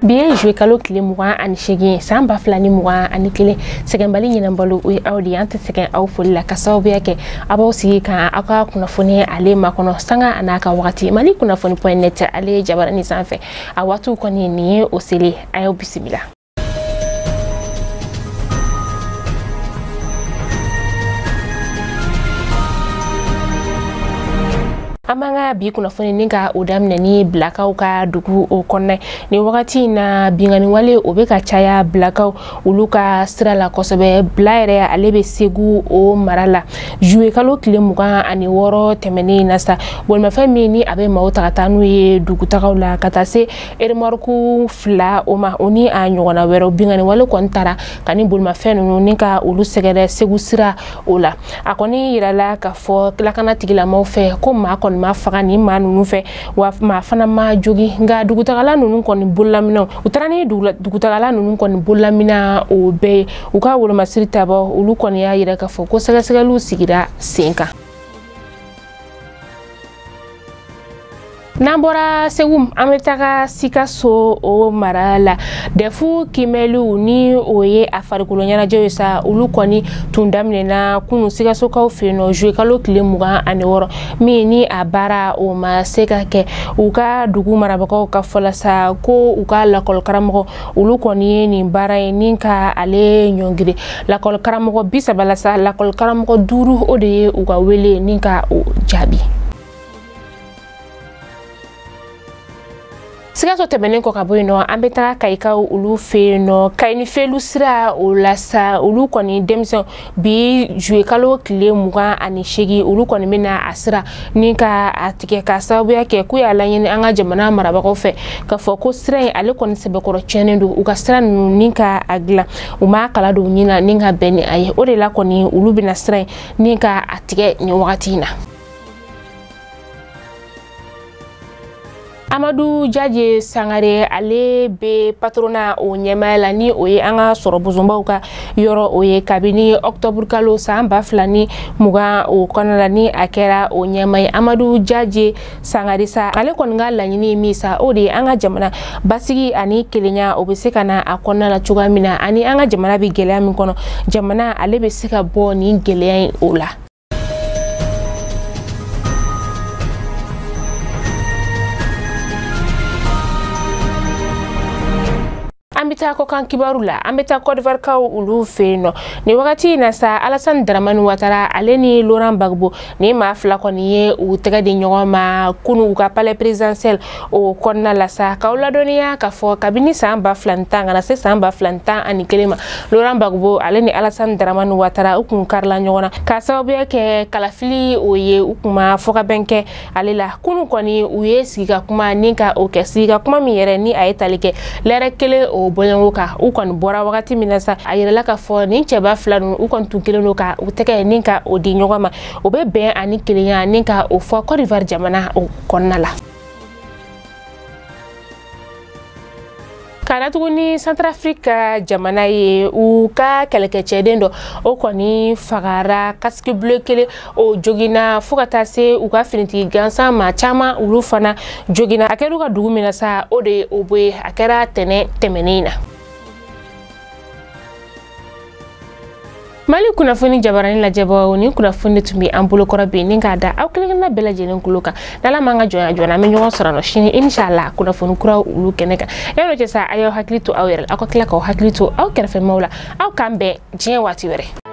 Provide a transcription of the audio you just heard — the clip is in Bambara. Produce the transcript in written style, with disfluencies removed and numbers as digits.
Bi ye juillet kalo tile 28 san 2021 sɛgɛnbali ɲinɛnbalo o ye aw de ye an tɛ sɛgɛn aw foli la ka sababuya kɛ a b'aw sigi kan aw ka kunnafoni ale makɔnɔ sanga a n'a ka wagati Mali kunnafoni.net ale ye jabarani sanfɛ a waatiw kɔni nin ye o seli a y'aw bisimila. An b'an ka bi kunnafoni ni ka o daminɛ ni Bilakaw ka dugu o kɔnɔna ni wagati in na binkanni wale o bɛ ka caya Bilakaw olu ka sira la kosɛbɛ. Bila yɛrɛ ale bɛ Segu o mara la juillet kalo tile 26 tɛmɛnen na sa bolimafɛn min ni a bɛ maaw ta ka taa n'u ye dugutagaw la ka taa se remorque 2 o ma o ni a ɲɔgɔnna wɛrɛw binkanni wale kɔni taara ka ni bolimafɛn ninnu ni ka olu sɛgɛrɛ Segu sira o la. A kɔni yirala k'a fɔ lakana tigilamɔgɔw fɛ ko maa kɔni ma faga ni maa ninnu fɛ wa maa fana ma jogi nka dugutagala ninnu kɔni bololaminɛw u taara ni dugutagala ninnu kɔni bololamina o bɛɛ ye u ka wolomasiri tabaw olu kɔni y'a yira k'a fɔ ko sɛgɛsɛgɛliw sigira sen kan. N'an bɔra Segu an bɛ taga Sikaso o mara la dɛfu kimɛliw ni o ye a farikolo ɲɛnajɛw ye sa olu kɔni tun daminɛna kunun Sikasokaw fɛ yen nɔ juillet kalo tile 26 min ni a baara o ma se ka kɛ u ka dugu marabagaw ka fɔ la sa ko u ka lakɔlikaramɔgɔ olu kɔni ye nin baara ye ni ka ale ɲɔngiri lakɔlikaramɔgɔ 30 la sa lakɔlikaramɔgɔ 5 o de ye u ka wele ni ka o jaabi. Sikaso tɛmɛnen kɔ ka bɔ yen nɔ an bɛ taga Kayikaw olu fɛ yen nɔ Kayi ni Felu sira o la sa olu kɔni denmisɛnw bi juillet kalo tile 28 olu kɔni bɛna a sira ni ka a tigɛ ka sababuya kɛ k'u y'a laɲini an ka jamana marabagaw fɛ k'a fɔ ko sira in ale kɔni sɛbɛkɔrɔ tiɲɛnen don u ka sira ninnu ni ka a dilan u m'a kala don ɲin na ni ka bɛn ni a ye o de la kɔni olu bɛna sira in ni ka a tigɛ nin wagati in na. Amadu Jaje Sangare ale bɛ patronat o ɲɛmaaya la ni o ye an ka sɔrɔ bozonbaw ka yɔrɔ o ye kabini octobre kalo san 2020 o kɔnɔna la ni a kɛra o ɲɛmaa ye. Amadu Jaje Sangare sa ale kɔni ka laɲini ye min sa o de ye an ka jamana basigi ani kelenya o bɛ se ka na a kɔnɔna la cogoya min na ani an ka jamana bɛ gɛlɛya min kɔnɔ jamana ale bɛ se ka bɔ nin gɛlɛya in o la. An bɛ taa kɔkan kibaru la an bɛ taa Côte d'Ivoire kaw olu fɛ yen nɔ nin wagati in na sa Alassane Dramane Ouattara ale ni Laurent Gbagbo ni maa fila kɔni ye u tɛgɛ di ɲɔgɔn ma kunun u ka palais présidentiel o kɔnɔna la sa k'aw ladɔnniya k'a fɔ kabini san 2010 ka na se san 2011 ma Laurent Gbagbo ale ni Alassane Dramane Ouattara u kun karila ɲɔgɔn na k'a sababuya kɛ kalafili o ye u kun ma fɔkabɛn kɛ ale la kunun kɔni u ye sigi ka kuma ni ka o kɛ sigi ka kuma min yɛrɛ ni a ye tali kɛ lɛrɛ kelen o bɔɲɔgɔn kan u kɔni bɔra wagati min na sa a yirala k'a fɔ nin cɛba fila ninnu u kɔni tun kelen don ka u tɛgɛ ni ka o di ɲɔgɔn ma o bɛ bɛn ani kelenya ni ka o fɔ Côte d'Ivoire jamana o kɔnɔna la. Ka datugu ni Centrafrique jamana ye u ka kɛlɛkɛcɛden dɔ o kɔni fagara casque bleu kelen o joginna fo ka taa se u ka finitigi gansan maa caman olu fana joginna a kɛra u ka dugu min na sa o de ye o bɔ ye a kɛra tɛnɛn tɛmɛnen na. Mali kunnafoni jabarani lajɛbagaw ni kunnafoni tun bɛ an bolokɔrɔ bi ni k'a da aw kelenkelenna bɛɛ lajɛlen kulo kan n'Ala m'an ka jɔnya joona an bɛ ɲɔgɔn sɔrɔ nɔ sini inshallah kunnafoni kuraw olu kɛnɛ kan yan'o cɛ sa a y'aw hakili to aw yɛrɛ la aw ka tila k'aw hakili to aw kɛrɛfɛmaaw la aw k'an bɛn diɲɛ waati wɛrɛ.